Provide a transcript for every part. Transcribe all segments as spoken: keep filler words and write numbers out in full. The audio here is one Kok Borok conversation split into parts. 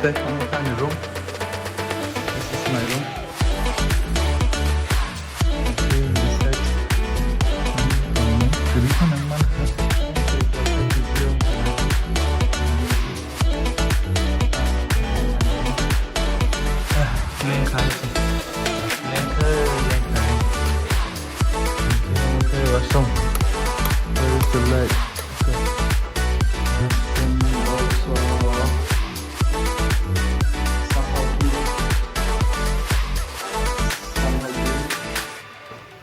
Ani room. This is my room. Okay, this side. Twi khwnang mankha. Lengkha. Lengkha, lengkha. Okay, washroom. There is the light. Okay. Washroom also. Somehow, somehow.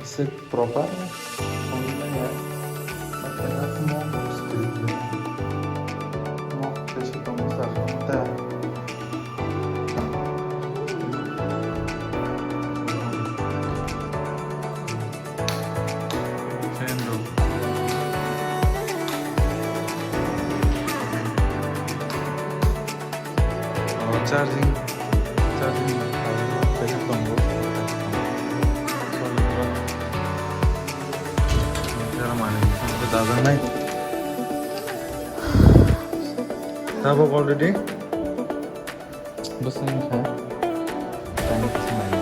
Ese proper. Fan rok. Oh, charging, charging kaisa tongo. Solid rok. Jara mani, dajaknai. Tabok already. Bwswng kha. Tang kisa nai.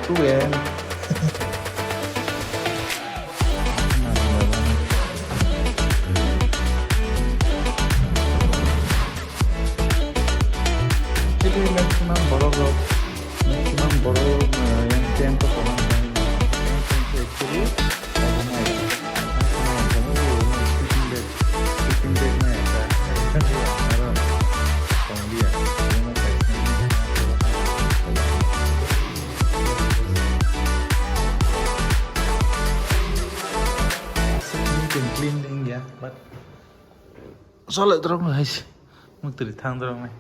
Tugen. Chili maximum borok rok, maximum borok rok, eh, yang tent o tongma nai. Yang tent o actually. Solid rok no hai se. Muktri thang dorok nai.